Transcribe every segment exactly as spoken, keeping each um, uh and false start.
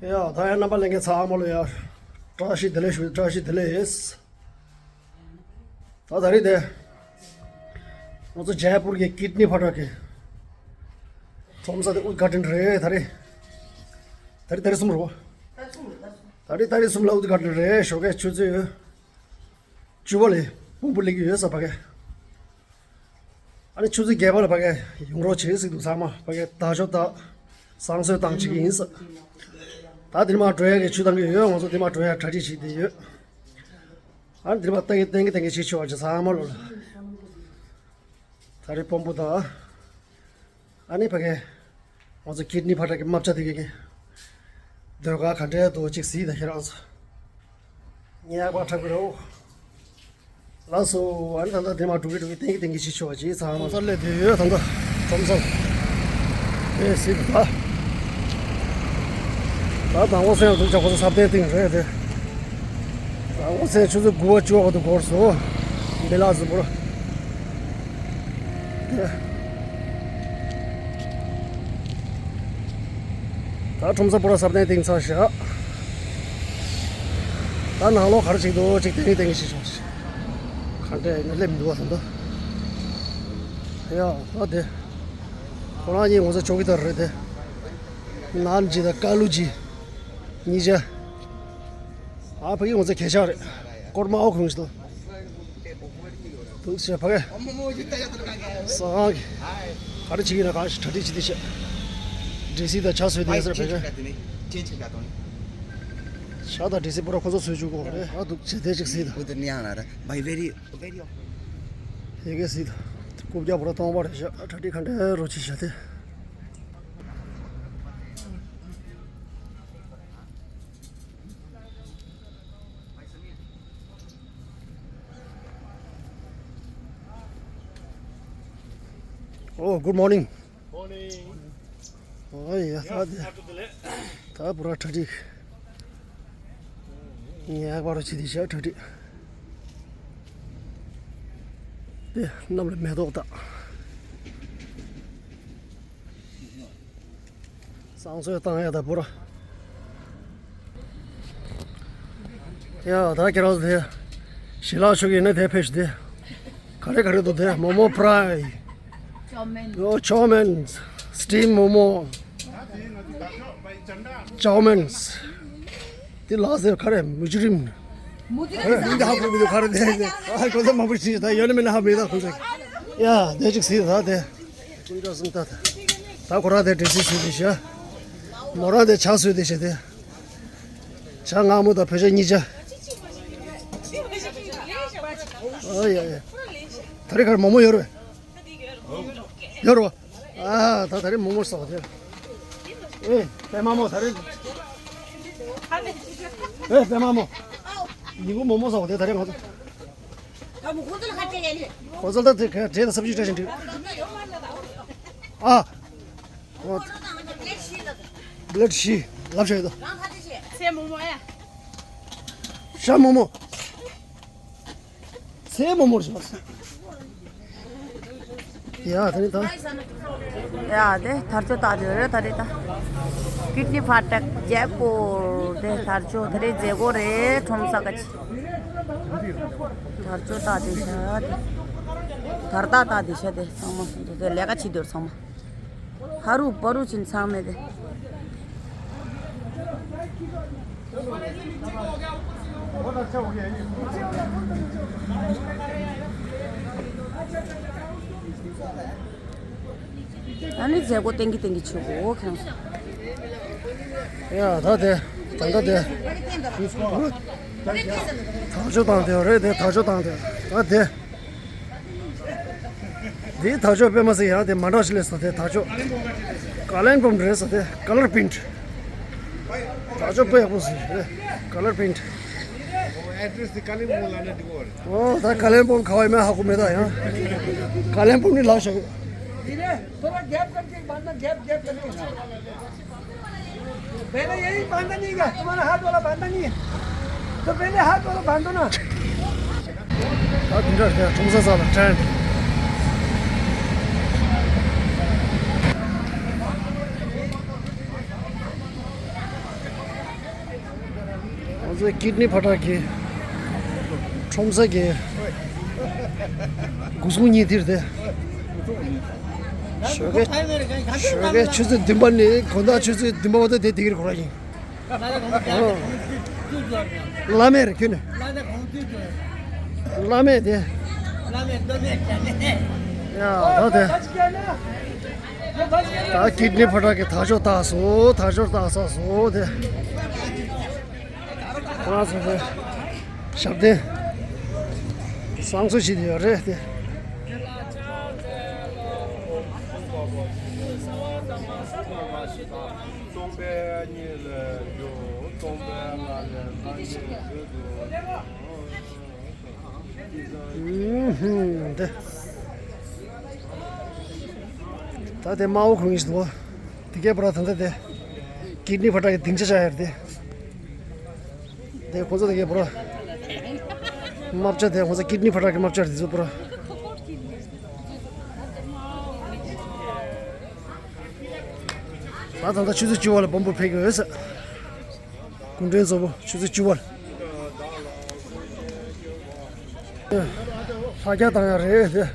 ཡ་ད་ཡ་རྣམ་པ་ལྷན་རྒྱས་ཚང་མ་ལོ་ཡ། བཀྲ་ཤིས་བདེ་ལེགས་ཞུ། བཀྲ་ཤིས་བདེ་ལེགས། ད་ད་རེས་དེ་ང་ཚོ་ཇའི་པུར་གྱི་ཀིད་ནི་ཕ་ཊག་གི་ཁྲོམ་ས་དེ་ཨུད་གྷ་ཌན་རེད། ད་རེས་ད་རེས་ད་རེས་གསུམ་རེད་པ། ད་རེས་ད་རེས་གསུམ་ལ་ཨུད་གྷ་ཌན་རེད། ཞོགས་ཀས་ཆུ་ཚོད་བཅུ་པ་ལ་སྤུངས་པ་སླེབས་ཀྱི་ཡོད་ས་ཕ་གི། ཨ་ནི་ཆུ་ཚོད་བརྒྱད་པ་ལ་ཕ་གི་ཡོང་རོགས་བྱེད་ཟེར་འདུག་ཚང་མ་ཕ་གི་དར་ལྕོག་དང་བསང་གསོལ་བཏང་བྱེད་ཀྱི་ཡིན་ས། ད་འདིར་མར་འགྲོ་ཡག་གི་ཆུ་བཏང་གི་ཡོད། ང་ཚོ་འདིར་མར་འགྲོ་ཡག་གྲ་སྒྲིག་བྱེད་བསྡད་ཡོད། ཨ་ནི་འདིར་མར་བཏང་གི་བཏང་གི་བཏང་གི་བྱེད་ཆོག་པ་བྱེད་ཚང་མ་ལོ་ལ། ད་རེས་སྤོམ་པོ་དང་། ཨ་ནི་ཕ་གི་ང་ཚོ་ཀིད་ནི་ཕ་ཊག་གི་རྨ་བྱ་དེ་གི་གི་ཟློས་གར་ག་འདྲས་འདུག་ཅིག་གཟིགས་དང་ཁྱེད་རང་ཚོ། ངའི་ཨ་ཕ་འཁྲབ་ཀྱི་རེད། ལགས་སོ། ཨ་ནི་ད་ལྟ་དེ་མར་འགྲོ་གི་འགྲོ་གི་བསྟན་གི་བསྟན་གི་ཅིག་ཆོག་པ་ཅིག་ཚང་མ་ཁྲོམ་སར་སླེབས་བསྡད་ཡོད། ད་ལྟ་ཁྲོམ་སར། ཨེ་གཟིགས་དང་། ད་དང་པོ་སེམས་འདུག་ཅག་ཁོ་ཚོ་སབ་སྟེང་སྟེང་རེད་དེ། དང་པོ་སེམས་ཆུ་ཚོད་དགུ་པ་བཅུ་པ་བར་དུ་འགོར་སོང་། མི་ལག་ཟིན་པོ་ར། ད་ཁྲོམ་ས་པུ་ར་སབ་སྟེང་སྟེང་ཚར་བཞག་ད་ནང་ལོགས་ག་རེ་བྱེད་འདུག་ཅིག་བསྟན་གི་བསྟན་གི་ཞིག་བྱུང་ཞིག་ག་འདྲས་ཡིན་ན་སླེབས་མི་འདུག་བ་ད་ལྟ། ཡ་ད་དེ། ཁོ་རང་གཉིས་ངོ་ཚ་ཆོག་གི་ད་རེད་དེ། ནན་ཇི་དང་ཀ་ལུ་ཇི། གཉིས་ཆ། ཨ་ཕ་གི་ང་ཚོ་གས་ཆག་རེད། སྐོར་མ་འོག་ཁུང་ཞིག་ཏུ། འདུག་ཟེར་ཕ་གི། ས་གང་གི། ག་རེ་བྱེད་ཀྱི་ན་གང་ཞིག་གྲ་སྒྲིག་བྱེད་དེ་བྱས། འདྲེ་སྲིན་དང་ཇ་བཟོས་དེ་ཟེར་ཕ་གི། ཇ་དང་འདྲེ་སྲིན་པོ་ར་ཁོ་ཚོ་བཟོས་བཅུག་གོ་རེད། ཨ་འདུག་བྱེད་དེ་ཅིག་སྲིད་དང་། ཡ་གི་སྲིད་དང་། རྐུབ་བཀྱག་པོ་ར་སྟོང་པ་རེད་བཞག་གྲ་སྒྲིག་ག་འདྲ་རོ་ཆེ་བཞག་དེ། Oh, good morning. Morning. Oh, yeah, ད་ད་པུ་ར་གྲ་སྒྲིག་ངས་ཡག་པ་རུ་བྱེད་དེ་བྱ་གྲ་སྒྲིག་དེ་གནམ་ལ་མེ་ཏོག་བཏགས། བསང་གསོལ་བཏང་ཡ་ད་པུ་ར། ཡ་ད་ཁྱེད་རང་ཚོ་དེ་ཞལ་ལག་མཆོད་ཀྱི་ཡིན་ན་དེ་ཕེབས་ཤིག་དེ། ག་རེ་ག་རེ་འདུག་དེ་མོ་མོ་ཕ་རའི། ཅའོ་མན། ཨོ་ཅའོ་མན། སི་ཊིམ་མོ་མོ། ཅའོ་མན། དེ་ལ་ཟེར་ག་རེ་མུ་ཇི་རིམ། མུ་ཇི་རིམ། མི་འདི་ཧ་གོ་མི་འདུག་ག་རེ་དེ་དེ། ཨ་ཁོ་ཚོ་མ་བུ་ཤི་ད་ཡོད་ནི་མིན་ན་ཧ་མི་ད་ཁོ་ཚོ། ཡ་དེ་ཅིག་ཟིག་ད་དེ། ཀུན་འདྲ་གསུམ་ད་དེ། ད་ཁོ་རང་དེ་འདྲེ་སྲིན་བཟོས་དེ་ཤ། མོ་རང་དེ་ཇ་བཟོས་དེ་ཤ་དེ། ཇ་མངར་མོ་དང་བོད་ཇ་གཉིས་ཆ། ཨ་ཡ་ཡ། ད་རེས་ཁར་མོག་མོག་ཡོད་རེད། ཡོད་རེད་བ། ཨ་ད་ད་རེས་མོག་མོག་ཟ་བ་དེ། ཨེ་པད་མ་མོ་ད་རེས། ཨེ་པད་མ་མོ། ཉིན་གུང་མོག་མོག་ཟ་བ་དེ་ད་རེས་ང་ཚོ། ཁོ་ཚོ་ད་དེ་ག་འབྲས་དང་སབ་ཇི་བཀྲ་ཤིས་འགྲིག་ཨ། ཨོ། བླེད་ཤི། ལབ་བྱས་ཡོད་དོ། སེ་མོ་མོ་ཨེ། ཤ་མོ་མོ། སེ་མོ་མོ་རེད་ཤག་ཡ་དེ་ནི་ད། ཡ་དེ་དར་ལྕོག་བཏགས་དེ་རེད་ད་རེད་ད། ཀིད་ནི་ཕ་ཊག་ཇའི་པུར་དེ་དར་ལྕོག་དེ་རེད་མཛད་སྒོ་རེད་ཁྲོམ་ས་ག་ཅི། དར་ལྕོག་བཏགས་དེ་ཤ་དེ། དར་རྟགས་བཏགས་དེ་ཤ་དེ་ཚང་མ་དེ་ལས་ཀ་བྱེད་དུས་ཚང་མ། ཧ་རུ་པ་རུ་ཕྱིན་ཚང་མེད་དེ། ཨ་ནི་མཛད་སྒོ་ཏན་གི་ཏན་གི་ཆུ་གོ་ཁྱང་། ཡ་ད་དེ། ད་ད་དེ། དར་ལྕོག་བཏང་དེ་རེད་དེ་དར་ལྕོག་བཏང་དེ། ད་དེ། འདིའི་དར་ལྕོག་དཔེ་མ་སྲིད་ཡང་དེ་མ་འདྲ་ཞིག་སླེབས་སོང་དེ་དར་ལྕོག་ཀ་ལན་པོམ་རེད་ཟེར་དེ་ཀ་ལར་པིན་ཊི། དར་ལྕོག་དཔེ་ཡག་པོ་ཟེར་རེད་ཀ་ལར་པིན་ཊི། ཨོ་ད་ཀ་ལན་པོམ་ག་བ་ཡིན་མིན་ཧ་གོ་མེད་ད་ཡང་། ཀ་ལན་པོམ་ནི་ལགས་ཤོག थोड़ा गैप करके बांधना, गैप, गैप करके। पहले यही बांधा नहीं गया, तुम्हारा हाथ वाला बांधा नहीं है, तो पहले हाथ वाला बांधो ना। ད་དེ་འདྲ་རེད་ཁྲོམ་ས་ས་ལ་ཕྲན། ང་ཚོའི་ཀིད་ནི་ཕ་ཊར་གྱི་ཁྲོམ་ས་གི་སྒོ་སྲུང་གཉིས་དེར་དེ། ཞོགས་ཀས་ཞོགས་ཀས་ཆུ་ཚོད་བདུན་པ་ནས་དགོང་དག་ཆུ་ཚོད་བདུན་པ་བར་དུ་དེ་དེ་གིར་ཁོ་ར་ཡིན། བླ་མེད་རེད་ཁྱོད་ནི། བླ་མེད་དེ། ཡ་ད་དེ། ད་ཀིད་ནི་ཕ་ཊར་གྱི་དར་ལྕོག་བཏགས་སོང་། དར་ལྕོག་བཏགས་ཚར་སོང་དེ། ཁོ་རང་ཚོ་དེ་ཞབས་བརྟན་བསང་གསོལ་བྱེད་དེ་ཡོད་རེད་དེ། སྟོང་པའི་གཉིས་ལས་འགྱུར། སྟོང་པའི་ལྔ་ལས་ལྔ་ཉིད་འགྱུར་དུ། ཨུམ་ཧུམ་འདི། ད་དེ་དམར་པོ་གོན་གྱི་འདུག་དེ་གའི་པོ་ར་ད་ལྟ་དེ་ཀིད་ནི་ཕ་ཊར་གྱི་སྡིངས་ཆ་ཆགས་ཡོད་རེད་དེ། དེ་ཁོ་ཚོ་དེ་གའི་པོ་ར། རྨ་བྱ་དེ་ཁོ་ཚོ་ཀིད་ནི་ཕ་ཊར་གྱི་རྨ་བྱ་རེད་དེ་ཚོ་པོ་ར། ད་ད་ལྟ་ཆུ་ཚོད་བཅུ་པ་ལ་བོན་པོ་ཕེབས་ཀྱི་ཡོད་ས། སྐུ་མགྲོན་ཚོ་ཆུ་ཚོད་བཅུ་པར། ལྷ་རྒྱ་བཏང་ཡ་རེད་དེ།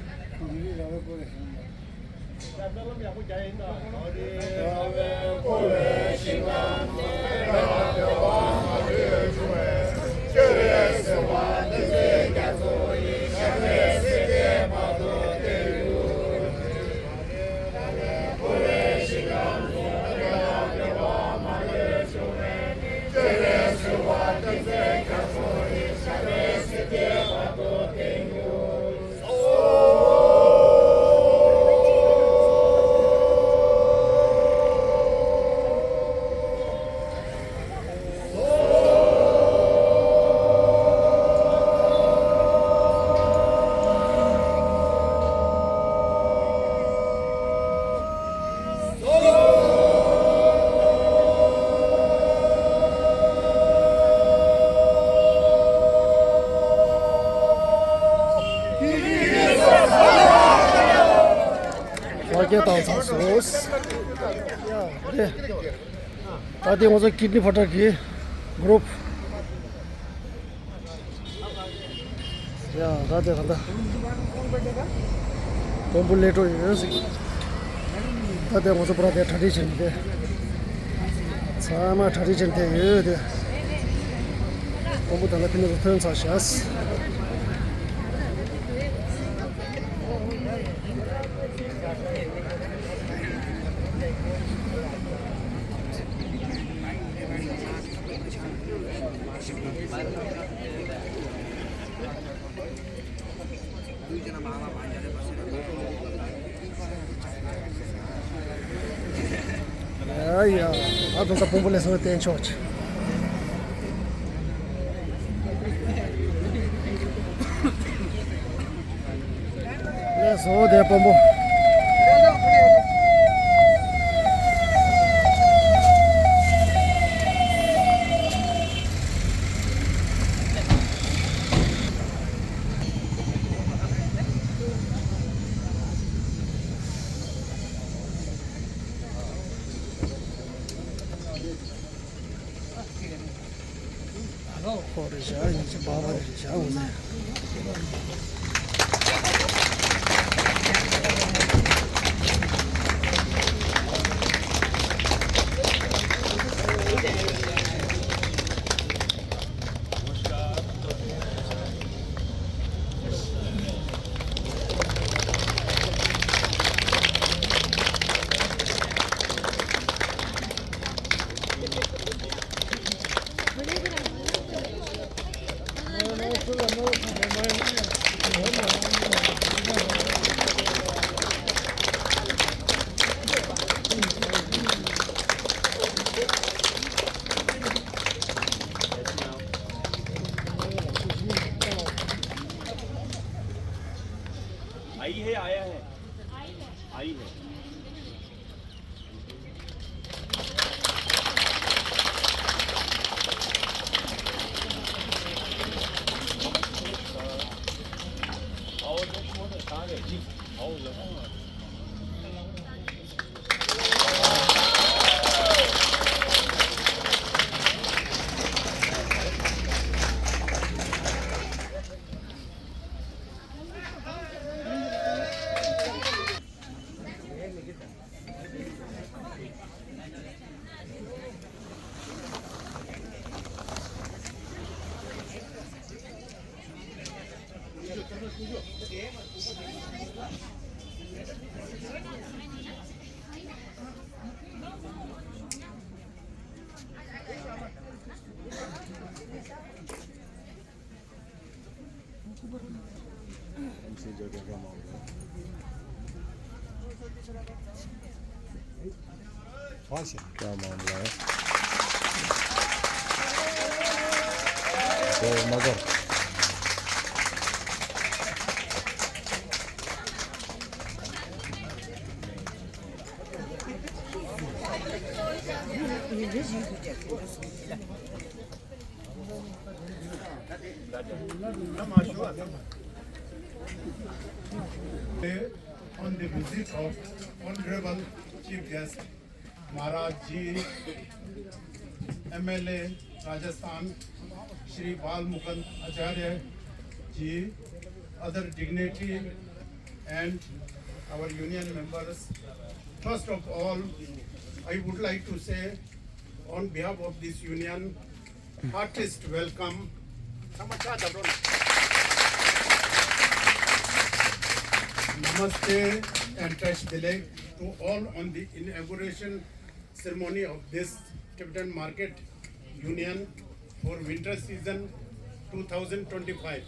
ལྷ་རྒྱ་བཏང་ཚར་སོང་། ཡ་རེད། ད་དེ་ང་ཚོ་ཀིད་ནི་ཕ་ཊར་གྱི་གུ་རུབ། ཡ་ད་དེ་ད་ལྟ་བོན་པོ་སླེབས་འགྲོ་ཡོད་ཟིག་ད་དེ་ང་ཚོ་པོ་ར་དེ་གྲ་སྒྲིག་བྱས་ནས་དེ་ཚང་མ་གྲ་སྒྲིག་བྱས་ནས་དེ་ཡོད་དེ། བོན་པོ་ད་ལྟ་ཕི་ནས་ཐོན་ཚར་ཤག་ཡ་ཡ། ཨ་དུང་ས་བོན་པོ་ལས་སོང་བསྟན་ཆོག་ཆེ། ལས་སོང་དེ་བོན་པོ། ཁོ་རེ་བཞག་ཡིན་གྱི་བ་བ་རེ་བཞག་འོང་ཟེར། आई है, आया है, आई है। क्या मामला है? तो मगर On the visit of Honorable Chief Guest Maharaj ji, M L A Rajasthan, Shri Bal Mukund Acharya ji, other dignity and our union members. First of all, I would like to say on behalf of this union, heartiest welcome. Namaste and tashi delek to all on the inauguration ceremony of this Tibetan Market Union for winter season two thousand twenty-five.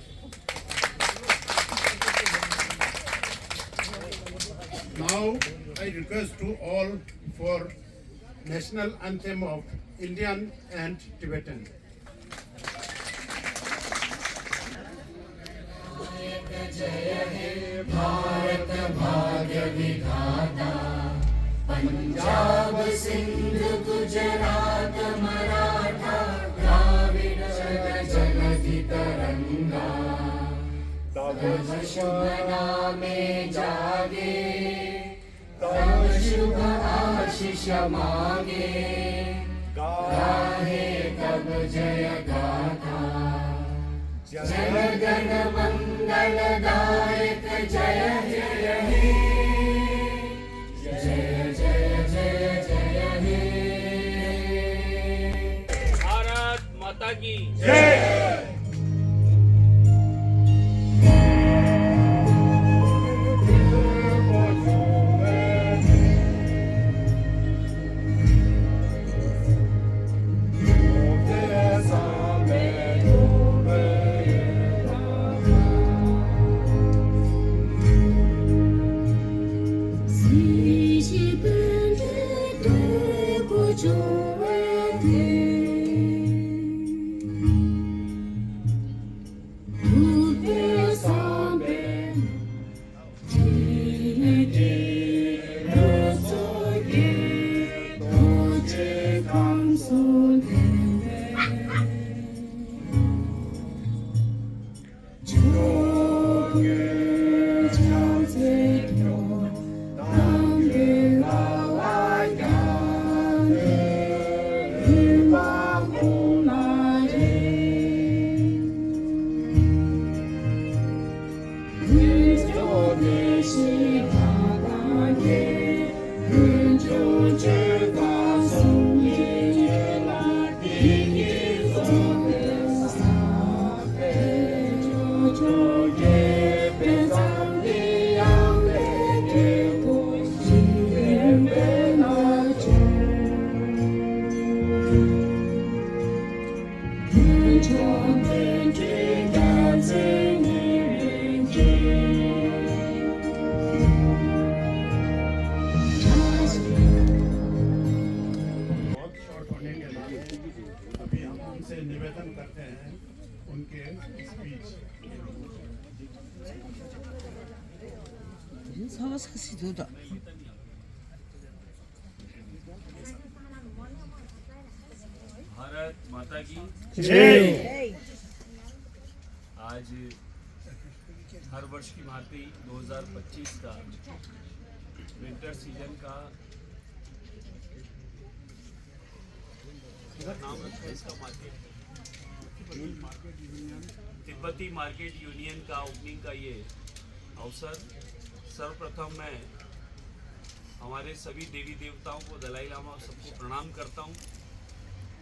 Now I request to all for national anthem of Indian and Tibetan. Bharat भाग्य विधाता, पंजाब सिंध गुजरात मराठा, द्राविड़ जल जलधि तरंगा, तव शुभ नामे जागे, तव शुभ आशीष मागे, गाहे तव जय गाथा। जन गण मंगल दायक जय जय हे। जय जय जय जय हे। भारत माता की जय। बहुत शॉर्ट होने के नाते अभी हम उनसे निवेदन करते हैं, उनके स्पीच। भारत माता की जय। आज हर वर्ष की भांति दो हज़ार पच्चीस का विंटर सीजन का नाम रखा है इसका मार्केट, तिब्बती मार्केट यूनियन का ओपनिंग का ये अवसर। सर्वप्रथम मैं हमारे सभी देवी देवताओं को, दलाई लामा, सबको प्रणाम करता हूँ।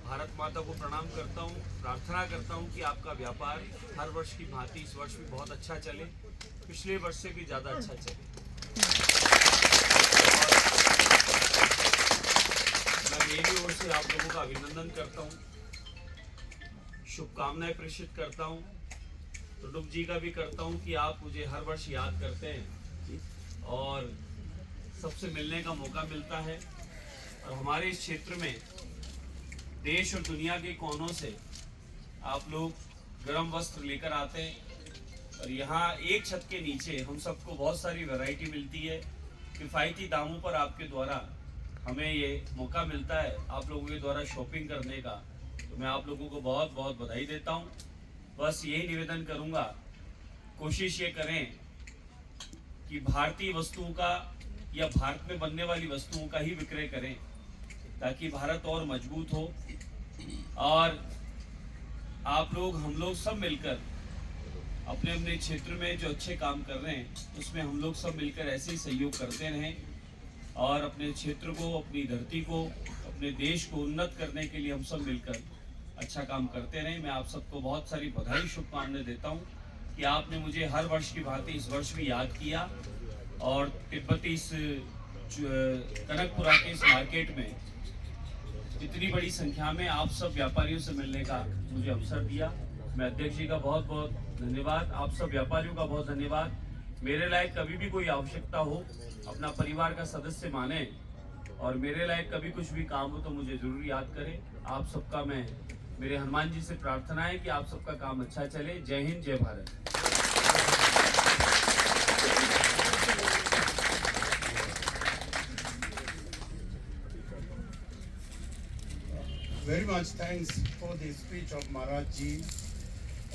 भारत माता को प्रणाम करता हूँ, प्रार्थना करता हूँ कि आपका व्यापार हर वर्ष की भांति इस वर्ष भी बहुत अच्छा चले, पिछले वर्ष से भी ज़्यादा अच्छा चले। मैं मेरी ओर से आप लोगों का अभिनंदन करता हूँ, शुभकामनाएं प्रेषित करता हूँ। टुडुम जी का भी करता हूँ कि आप मुझे हर वर्ष याद करते हैं और सबसे मिलने का मौका मिलता है। और हमारे इस क्षेत्र में देश और दुनिया के कोनों से आप लोग गर्म वस्त्र लेकर आते हैं और यहाँ एक छत के नीचे हम सबको बहुत सारी वैरायटी मिलती है। किफ़ायती दामों पर आपके द्वारा हमें ये मौका मिलता है आप लोगों के द्वारा शॉपिंग करने का, तो मैं आप लोगों को बहुत बहुत बधाई देता हूँ। बस यही निवेदन करूँगा, कोशिश ये करें कि भारतीय वस्तुओं का या भारत में बनने वाली वस्तुओं का ही विक्रय करें, ताकि भारत और मजबूत हो। और आप लोग, हम लोग सब मिलकर अपने अपने क्षेत्र में जो अच्छे काम कर रहे हैं, उसमें हम लोग सब मिलकर ऐसे ही सहयोग करते रहें और अपने क्षेत्र को, अपनी धरती को, अपने देश को उन्नत करने के लिए हम सब मिलकर अच्छा काम करते रहें। मैं आप सबको बहुत सारी बधाई, शुभकामनाएं देता हूँ कि आपने मुझे हर वर्ष की भांति इस वर्ष भी याद किया और तिब्बती इस चु-, कनकपुरा के इस मार्केट में इतनी बड़ी संख्या में आप सब व्यापारियों से मिलने का मुझे अवसर दिया। मैं अध्यक्ष जी का बहुत बहुत धन्यवाद, आप सब व्यापारियों का बहुत धन्यवाद। मेरे लायक कभी भी कोई आवश्यकता हो, अपना परिवार का सदस्य माने, और मेरे लायक कभी कुछ भी काम हो तो मुझे जरूर याद करें। आप सबका मैं, मेरे हनुमान जी से प्रार्थना है कि आप सबका काम अच्छा चले। जय हिंद, जय Bharat. Very much thanks for the speech of Maharaj Ji.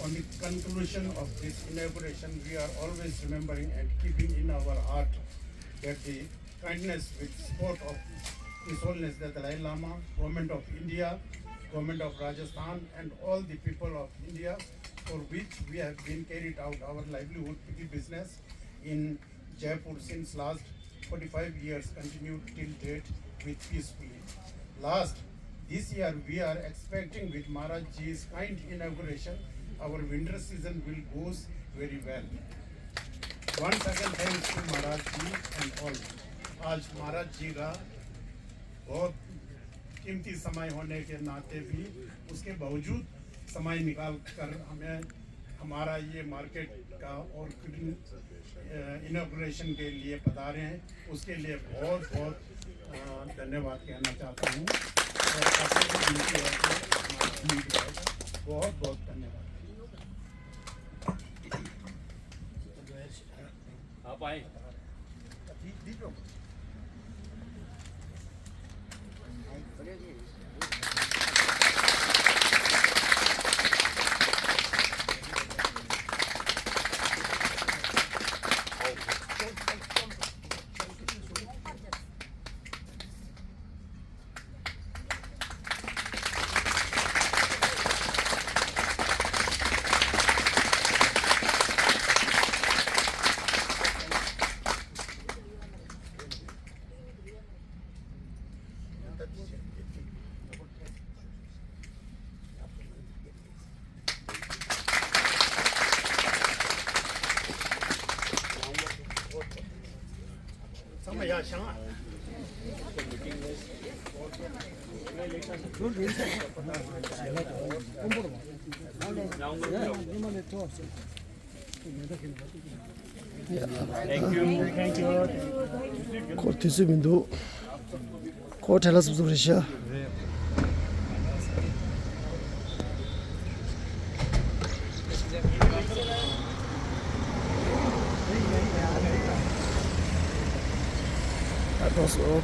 On the conclusion of this inauguration, we are always remembering and keeping in our heart that the kindness with support of His Holiness the Dalai Lama, Government of India, Government of Rajasthan, and all the people of India for which we have been carried out our livelihood, piggy business in Jaipur since last forty-five years continued till date with peacefully. Last, this year we are expecting with Maharaj Ji's kind inauguration, our winter season will goes very well. Once again, thanks to Maharaj Ji and all. आज महाराज जी का बहुत कीमती समय होने के नाते भी, उसके बावजूद समय निकाल कर हमें हमारा ये मार्केट का और इनॉग्रेशन के लिए पधारे हैं, उसके लिए बहुत बहुत अ, धन्यवाद कहना चाहता हूँ। और सबसे भी विनती है कि हमारी उम्मीद है। बहुत बहुत धन्यवाद। आप आए। Thank you. ཁོ་དུས་ཚོད་མི་འདུག་ཁོ་བྲེལ་ལ་སུབ་སུབ་རེད་ཤག་ཨ་ཏོ་སོ།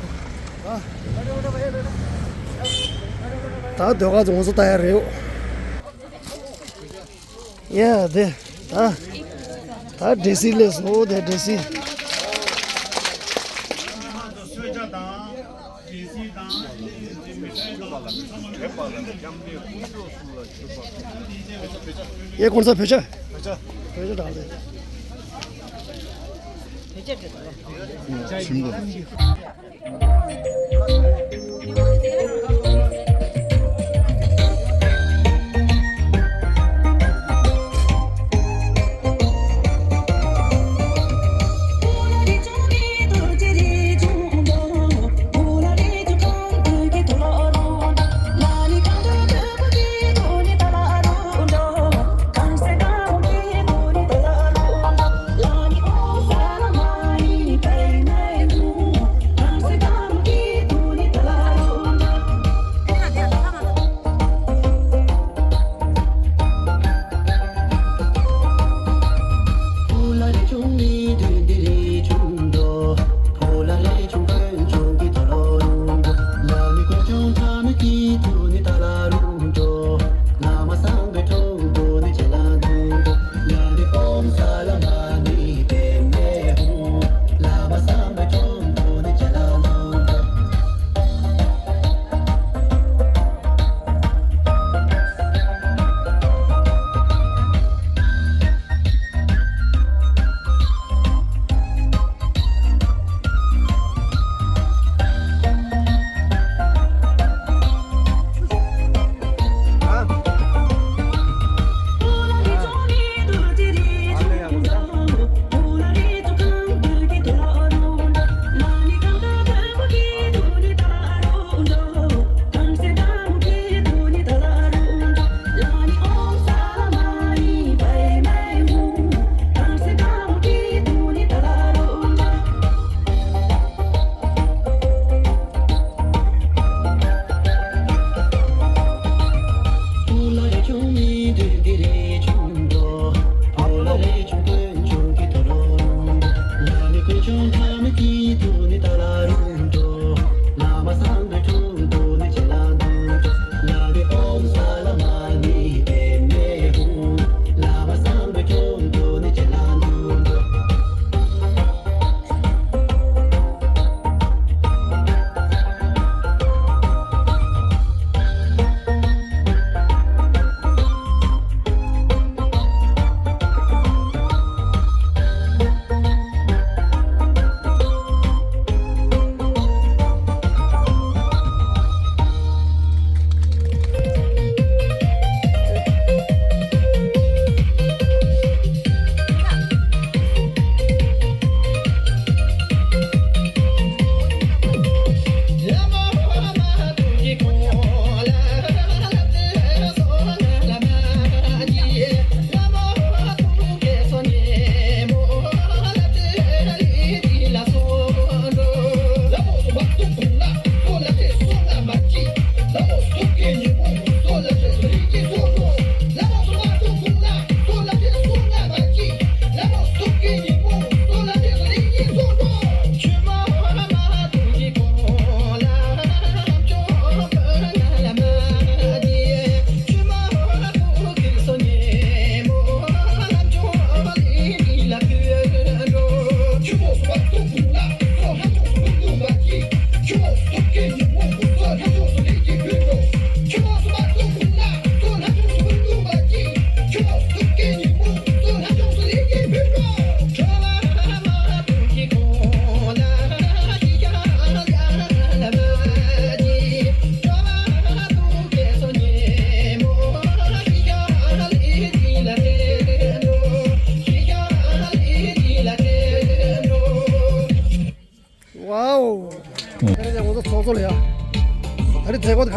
ད་ཟློས་གར་ཚོ་ང་ཚོ་ལྟ་ཡ་རེད། ཡ་དེ་ད་ད་འདྲེ་སི་ལས་སོ་དེ་འདྲེ་སི། ཡ་ཀུན་ས་བོད་ཆ། བོད་ཆ་དྲག་རེད། ཆིམ་པོ།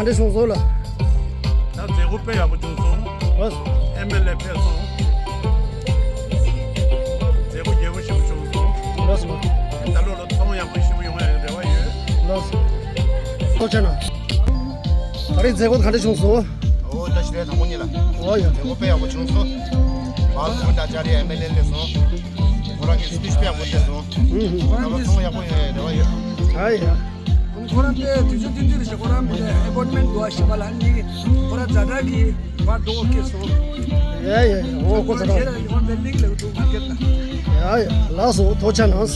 འདྲ་བྱུང་སོང་ལ། ད་མཛད་སྒོ་དཔེ་ཡག་པོ་བྱུང་སོང་། ལགས་སོ། ཨེམ་ཨེལ་ཨེ་ཕེབས་སོང་། མཛད་སྒོ་རྒྱས་པོ་ཞིག་བྱུང་སོང་། ལགས་སོ། ད་ལོ་ལ་ཚོང་ཡག་པོ་ཞིག་ཡོང་ཡག་རེ་བ་ཡོད། ལགས་སོ། ཐུགས་རྗེ་གནང་། ད་རེས་མཛད་སྒོ་ག་འདྲ་བྱུང་སོང་། ཨོ་ད་ཞི་བདེ་དང་པོ་ཉིད་ལ། ཨོ་ཡ། མཛད་སྒོ་དཔེ་ཡག་པོ་བྱུང་སོང་། མ་སུ་ད་ཅ་རི་ཨེམ་ཨེལ་ཨེ་སླེབས་སོང་། ཁོ་རང་གི་སི་པི་ཆི་དཔེ་ཡག་པོ་བཤད་སོང་། ད་ལོ་ཚོང་ཡག་པོ་ཡོང་ཡག་རེ་བ་ཡོད། ཨ་ཡ། ཁོ་རང་དེ་དུས་ཚོད་ཐུང་ཐུང་རེད་ཤག་ཁོ་རང་མི་ཨེ་པོའིན་མེན་འདུག་ཨ་ཞིག་པ་ལ་ནི་ཁོ་རང་ཛ་དྲག་གི་བར་དོ་སྐྱེས་སོང་། ཡ་ཡ་ཡ། འོ་ཁོ་ཛ་དྲག་ཁོ་རང་དེ་ལ་ཡོང་བའི་ལིང་ལ་འདུག་མ་སྐད་ལ། ཡ་ཡ། ལགས་སོ། ཐུགས་རྗེ་གནང་།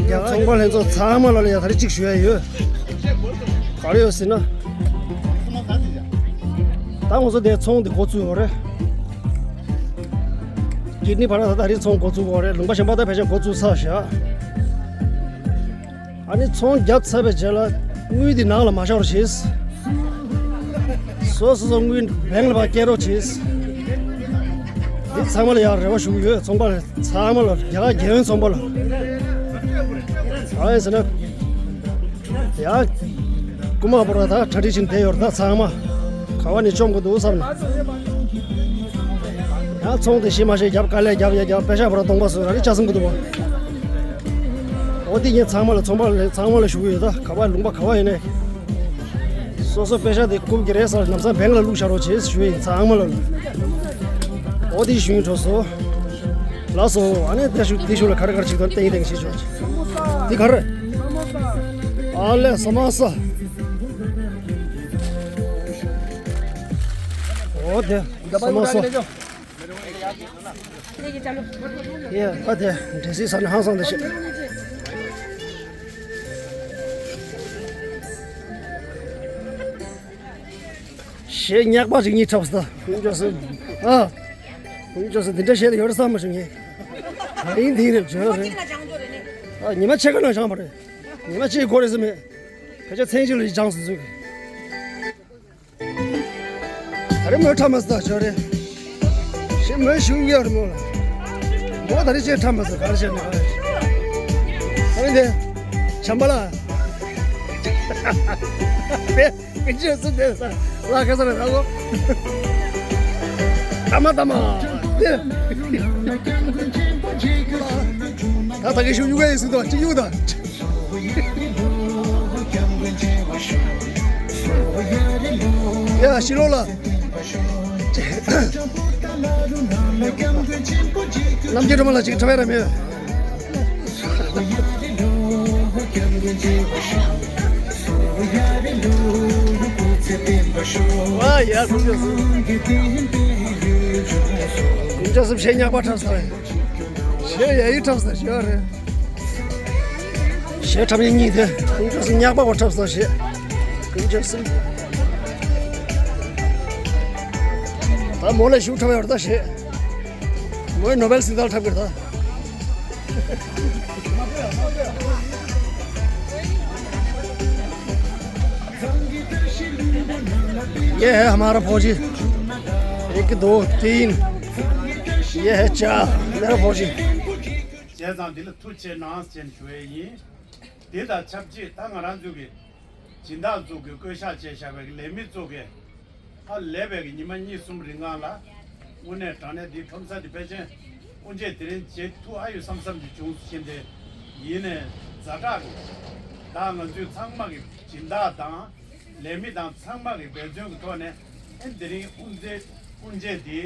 ཡ་ཚོང་པ་ལྷན་ཚོགས་ཚང་མ་ལ་ལ་ཡ་ད་རེས་གཅིག་ཞུ་ཡ་ཡོད། ག་རེ་ཡོད་ཟེར་ན། ད་ང་ཚོ་དེ་ཚོང་དེ་འགོ་བཙུགས་ཡོད་རེད། ཀིཌ་ནི་ཕར་ད་ད་རེས་ཚོང་འགོ་བཙུགས་ཡོད་རེད། ལུང་པ་གཞན་པ་ད་ཕལ་ཆེར་འགོ་བཙུགས་ཚར་བཞག་ཨ་ནི་ཚོང་བརྒྱབ་ཚར་བའི་རྗེས་ལ་དངུལ་འདི་ནང་ལ་མ་བཞག་རོགས་བྱེད། སོ་སོ་སོ་དངུལ་བེང་ལ་ཕར་སྐྱེལ་རོགས་བྱེད། འདི་ཚང་མ་ལ་ཡང་རེ་བ་ཞུ་གི་ཡོད། ཚོང་པ་ལ་ཚང་མ་ལ་རྒྱ་གར་རྒྱལ་ཡོངས་ཚོང་པ་ལ། ཨ་ཡིན་ཟེར་ན། ཡ། རྐུ་མ་པོ་ར་ད་གྲ་སྒྲིག་བྱེད་བསྡད་ཡོད་རེད། ད་ཚང་མ་ག་བ་ནས་བཅོམ་དགོས་འདུག་བསམ་ནས། ཡང་ཚོང་དེ་ཤི་མ་ཤི་རྒྱབ་དཀའ་ལས་རྒྱབ་ཡ་རྒྱབ་པེ་ཤ་པོ་ར་སྟོང་པ་སོ་ར་རི་ཆ་སུང་གི་འདུག་བ། འོ་དེ་ངས་ཚང་མ་ལ་ཚོང་པ་ལ་ཚང་མ་ལ་ཞུ་གི་ཡོད། ད་ག་བ་ལུང་པ་ག་བ་ཡིན་ནས་སོ་སོ་པེ་ཤ་དེ་རྐུབ་ཀྱི་རེད་ཟེར་ལམ་སང་བེང་ལ་བླུགས་བཞག་རོགས་བྱེད་ཞུ་ཡིན་ཚང་མ་ལ། འོ་དེ་ཞུ་ཡིན་གྲོགས་སོ། ལགས་སོ། ཨ་ནི་དེ་ཞུ་དེ་ཞུ་ལ་ག་རེ་ག་རེ་བྱེད་དོན་ཏེང་ཏེང་བྱེད་ཆོག་དེ་ག་རེ། ཨ་ལས་ས་མ་ས། འོ་དེ་ས་མ་ས། ཡ་ཨ་དེ་འདྲེ་སྲིད་ས་ནས་ཧང་སང་དེ་བྱེད། གཞས་རྙག་པ་ཅིག་གཉིས་འཁྲབ་སོང་། ཀུན་སྤྱོད་སེམས། ཨ། ཀུན་སྤྱོད་སེམས་འདི་འདྲ་བཤད་ཡོད་རེད་བསམ་མ་བྱུང་ངས། ད་ཡིན་དེ་རེད་བྱོས་རེད། ཨ་ཉི་མ་ཕྱེད་ཀ་ནང་སྦྱངས་པ་རེད། ཉི་མ་གཅིག་འགོར་རེད་ཟེར་མེད། ཕལ་ཆེར་མཚན་གཅིག་ལ་སྦྱངས་སོང་ཚུལ་གྱི། ད་རེས་མོས་འཁྲབ་མ་སོང་ད་བྱོས་རེད། གཞས་མོས་ཞུ་ཡོད་རེད་མོ་ལ། མོ་ད་རེས་ཅིག་འཁྲབ་མ་སོང་ག་རེ་བྱས་ནས། ཨ་ནི་དེ། བྱམས་པ་ལགས། དེ། ཀུན་སྤྱོད་སེམས་དེ་ས་ལ་ཁ་ས་རེད་ལ་གོ། ཏ་མ་ཏ་མ། དེ། ད་ད་གི་ཤུ་ཡུ་ག་ཡི་སུ་དོ་ཅི་ཡུ་ད། ཡ་ཤི་ལོ་ལ། རྣམ་རྒྱལ་སྒྲོལ་མ་ལ་ཅིག་འཁྲབ་ཡ་ར་མེད། ཝ་ཡ་ཀུན་སྤྱོད་སེམས། ཀུན་སྤྱོད་སེམས་གཞས་རྙག་པ་འཁྲབ་ས་རེད། གཞས་ཡ་ཡི་འཁྲབ་ས་ཞེ་བ་རེད། གཞས་འཁྲབ་ཡ་གཉིས་དེ་ཀུན་སྤྱོད་སེམས་རྙག་པ་བ་འཁྲབ་ས་གཞས། ཀུན་སྤྱོད་སེམས། ད་མོ་ལ་ཞུ་འཁྲབ་ཡོད་ད་གཞས། མོས་ནོ་བེལ་གཟེངས་རྟགས་འཁྲབ་གི་རེད་ད། ये है हमारा फौजी। एक, दो, तीन। ये है चार। मेरा फौजी। བྱས་ཙང་འདི་ལ་ཐུགས་རྗེ་གནང་ཞེས་ཞུ་ཡས་ཡིན། དེ་དང་ཆབས་ཅིག་ད་ང་རང་ཚོ་གི་སྦྱིན་བདག་ཚོ་གི་བསྐོ་བཞག་བྱས་བཞག་པའི་ལས་མི་ཚོ་གི་ཨ་ལས་པའི་གི་ཉི་མ་གཉིས་གསུམ་རིང་ལ་དངོས་གནས་དྲང་གནས་འདི་ཁྲོམ་ས་འདི་ཕལ་ཆེར་དབུ་འབྱེད་དེ་རིང་བྱེད་ཐུབ་ཨ་ཡོད་བསམ་བསམ་གྱི་བྱུང་ཟིན་ཏེ་ཡིན་ནས་ཛ་དྲག་གི་ད་ང་ཚོའི་ཚང་མ་གི་སྦྱིན་བདག་དང་ལས་མི་དང་ཚང་མ་གི་འབད་བརྩོན་གྱི་ཐོག་ནས་ཨེ་དེ་རིང་དབུ་འབྱེད་དབུ་འབྱེད་འདི་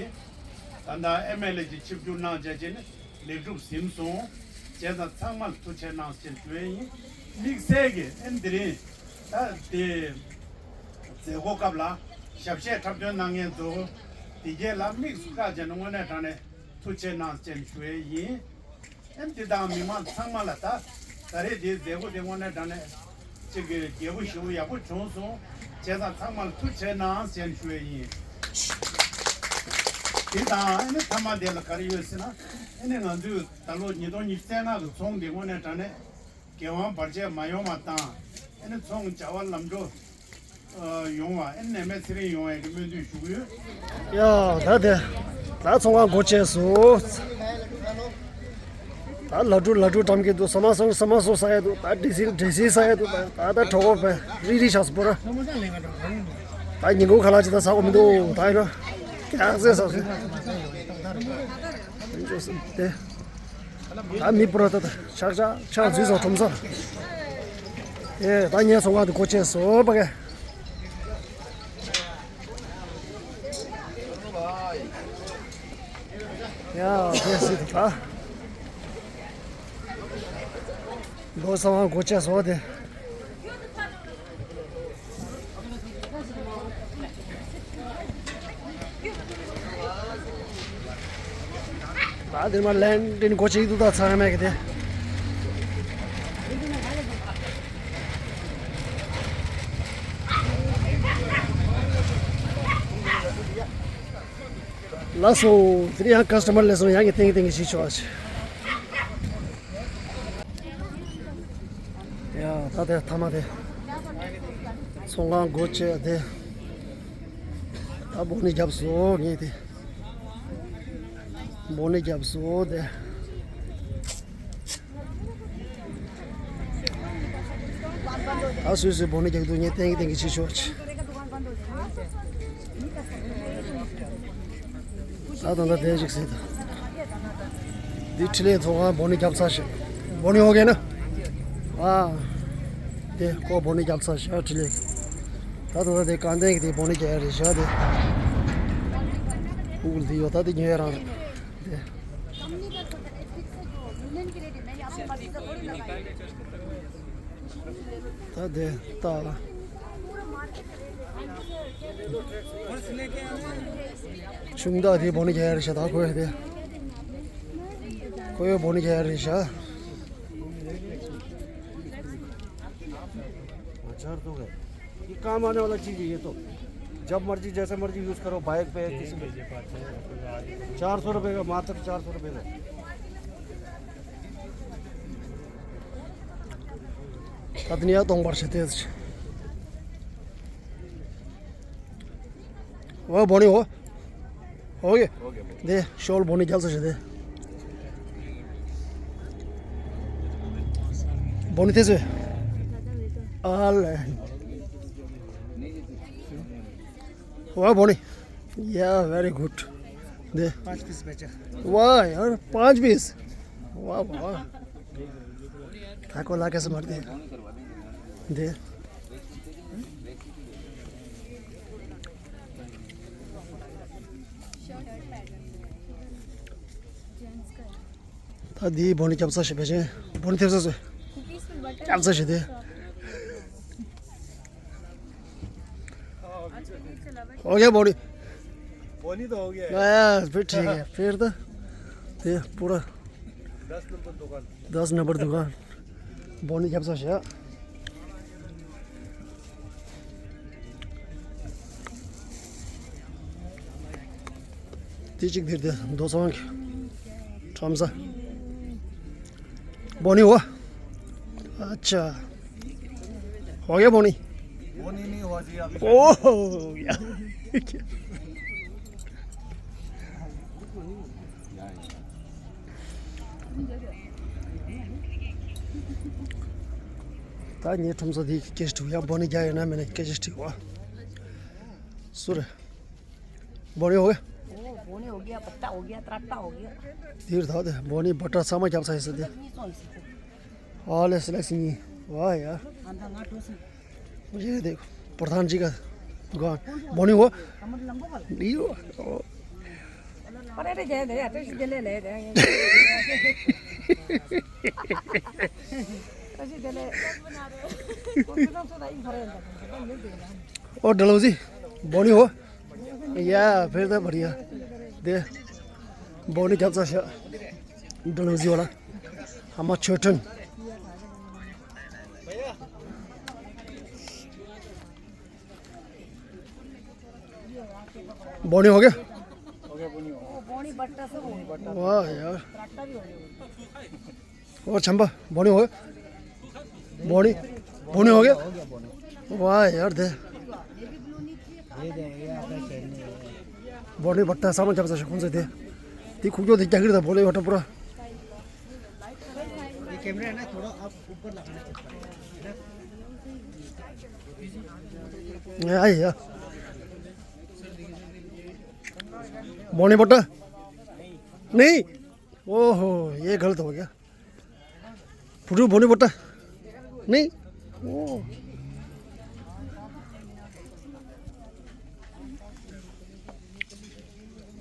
ད་ལྟ་ཨེམ་ཨེལ་ཨེ་ཅིག་ཆིབས་བསྒྱུར་གནང་བྱས་བྱས་ནས་ལེགས་གྲུབ་ཟིན་སོང་། བྱས་ཙང་ཚང་མ་ལ་ཐུགས་རྗེ་གནང་ཞེས་ཞུ་ཡས་ཡིན། དམིགས་བསལ་གྱི་ཨེ་དེ་རིང་ད་དེ་མཛད་སྒོ་སྐབས་ལ་ཞབས་གཞས་འཁྲབ་སྟོན་གནང་མཁན་ཚོ་དེ་གས་ལ་དམིགས་སུ་བཀར་བྱས་ནས་དངོས་གནས་དྲང་གནས་ཐུགས་རྗེ་གནང་ཞེས་ཞུ་ཡས་ཡིན། ཨེ་འདི་དང་མི་མང་ཚང་མ་ལ་ད་ད་རེས་དེའི་མཛད་སྒོ་དེ་དངོས་གནས་དྲང་གནས་གཅིག་གི་རྒྱས་པོ་ཞེ་པོ་ཡག་པོ་བྱུང་སོང་། བྱས་ཙང་ཚང་མ་ལ་ཐུགས་རྗེ་གནང་ཞེས་ཞུ་ཡས་ཡིན། དེ་དང་ཨེ་ནི་མཐའ་མ་དེ་ལ་ག་རེ་ཡོད་ཟེར་ན་ཨེ་ནི་ང་ཚོས་ད་ལོ་ཉིས་སྟོང་ཉི་ཤུ་རྩ་ལྔ་གི་ཚོང་འདི་དངོས་གནས་དྲང་གནས་འགན་དབང་བར་ཆད་མ་ཡོང་བ་དང་ཨེ་ནི་ཚོང་བྱ་བ་ལམ་འགྲོ་ཡོང་བ་ཨེ་ནི་ནད་མེད་ཚེ་རིང་ཡོང་བའི་གི་སྨོན་འདུན་ཞུ་གི་ཡོད། ཡ་ད་དེ་ད་ཚོང་ཁང་སྒོ་ཕྱེ་སོང་། ད་ ད་ལ་ཀྲུ་ལ་ཀྲུ་འགྲམ་གྱི་འདུག་ས་མ་སོང་ས་མ་སོང་ས་ཡ་འདུག་ད་འདྲེ་སིལ་འདྲེ་སིལ་ས་ཡ་འདུག་ད་ད་གྲོགས་པོ་རི་རི་ཤག་སི་པོ་ར། ད་ཉིན་གུང་ཁ་ལག་ཅི་ད་ཟ་གོ་མི་འདུག་ད་ཡིན་ན་ཀྱག་ཟེ་ཟ་ཟེ། དེ་ད་མི་པོ་ར་ད་ད་ཆག་ཆག་ཆག་འཛུལ་སོང་ཁྲོམ་ས། ཨེ་ད་ངས་སོང་ང་དུ་གོ་ཆེ་སོ་པ་གེ། ཡ་དེ་སི་ད། ལོ་ས་བ་གོ་ཆེ་སོ་དེ། ད་དེ་མ་ལན་དེ་ནི་གོ་ཆེ་ཡིག་ཏུ་ད་ཚང་མེད་གི་དེ། ལགས་སོ། དེ་ནི་ཡང་ཀ་སི་ཊ་མར་སླེབས་སོང་། ཡང་གི་ཏེང་ཏེང་གི་ཞིག་ཆོག་ཨ་ཆེ། ཡ་ད་དེ་ཐ་མ་དེ། ཚོང་ཁང་སྒོ་ཕྱེ་དེ། ད་སྦོ་ནི་རྒྱབ་སོང་ངས་དེ། སྦོ་ནི་རྒྱབ་སོང་དེ། ད་སུས་སུས་སྦོ་ནི་རྒྱག་འདུག་ངས་ཏེང་གི་ཏེང་གི་ཅི་ཤོག་ཅི། ད་ད་ད་དེ་ཅིག་ཟེར་ད། འདི་ཁྲི་ལས་ཐོག་ཁ་སྦོ་ནི་རྒྱབ་ཚར་ཤག་སྦོ་ནི་ཡོང་གི་ན། ཨ། དེ་ཁོ་སྦོ་ནི་རྒྱབ་ཚར་ཤག་ཁྲི་ལས། ད་ད་ད་དེ་གང་ཏེང་གི་དེ་སྦོ་ནི་རྒྱག་ཡ་རེད་ཤག་དེ། ཨུ་གུལ་དེ་ཡོད་ད་དེ་ཉོ་ཡ་རང་རེད། དེ། ད་དེ་ལྟ་ལ། ཆུང་བདག་དེ་སྦོ་ནི་རྒྱག་ཡ་རེད་ཤག་ད་ཁོས་དེ། ཁོ་ཡོད་སྦོ་ནི་རྒྱག་ཡ་རེད་ཤག हाँ, चार तो गए। ये काम आने वाला चीज़ है ये तो। जब मर्जी जैसे मर्जी यूज़ करो, बाइक पे, किसी पे। चार सौ रुपये का, मात्र चार सौ रुपये का। ད་དེ་ནས་ཡར་གཏོང་པར་བྱེད་དེ། ཝ་སྦོ་ནི་འོ། ཨོ་ཀེ། འདི་ཤོལ་སྦོ་ནི་རྒྱབ་ས་ཞིག་དེ། སྦོ་ནི་ཐེ་སུ། ཨ་ལེ། ཝ་སྦོ་ནི། Yeah, very good. འདི། पाँच पीस बेचा। वाह यार, पाँच पीस। वाह वाह। थाको लागे से मर दे। दे। ད་འདིའི་སྦོ་ནི་རྒྱབ་ས་ཞིག་བེད་ཅན། སྦོ་ནི་ཐེབས་ས་བཟོས། རྒྱབ་ས་ཞིག་དེ། हो गया बोनी। बोनी तो हो गया है। बस, फिर ठीक है। फिर तो ये पूरा दस नंबर दुकान। दस नंबर दुकान। बोनी जब सा शा। तीचिक धीर दे, दो सौ के। ठमसा। बोनी हुआ? अच्छा। हो गया बोनी? बोनी नहीं हुआ जी, अभी। ओह, हो गया। ད་ངའི་ཁྲོམ་ས་དེ་སྐད་ཆ་དྲིས་ཡ། སྦོ་ནི་རྒྱག་ཡོད་ན་མེད་ན་སྐད་ཆ་དྲིས་བ། སུ་རེད། སྦོ་ནི་ཡོད་གི། ओ, बोनी हो गया, पत्ता हो गया, तराटा हो गया। དེར་ད་དེ་སྦོ་ནི་བ་ཏྲ་ཚང་མ་རྒྱབ་ཚར་ཡིན་ཟེར་དེ། ཨ་ལེ་སི་ལེགས་སི་ཉིན། ཝ་ཡ། ये दे, प्रधान जी का दुकान। बोनी हो? नहीं हो। अरे, अरे, दे, दे, तो इसे ले, ले, दे। तो इसे ले, ले। ओ, डलहौजी, बोनी हो? या, फिर तो बढ़िया। दे, बोनी क्या सा, डलहौजी वाला। हमारा छोटन। बोनी हो गया? वाह यार। और छंबा, बोनी हो गया? बोनी, बोनी हो गया? वाह यार, दे। बोनी बट्टा सामान जब से कौन से दे? ती खुद जो दे, क्या करता बोले, बट्टा पूरा। कैमरा है ना, थोड़ा आप ऊपर लगाना चेक करें, है ना? या, या। बोनी बट्टा? नहीं। ओहो, ये गलत हो गया। फुटू बोनी बट्टा? नहीं। ओ।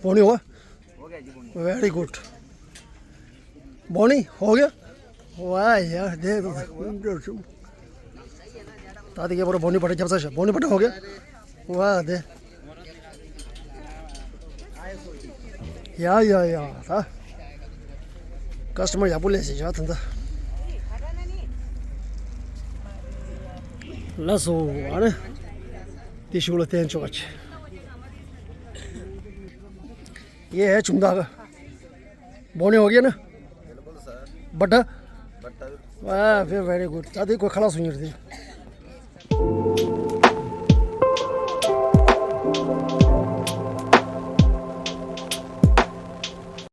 बोनी हुआ? Very good. बोनी हो गया। वाह यार, दे दो। ताती के बोलो बोनी बट्टा जब सा बोनी बट्टा हो गया। वाह दे। या या या था। कस्टमर या बोले से जाता था। लसो। अरे। तीस किलो तेन चोच। ये है चुंदा का। बोनी हो गया ना? बटा। वाह, फिर वेरी गुड। ताती कोई खलास हुई थी।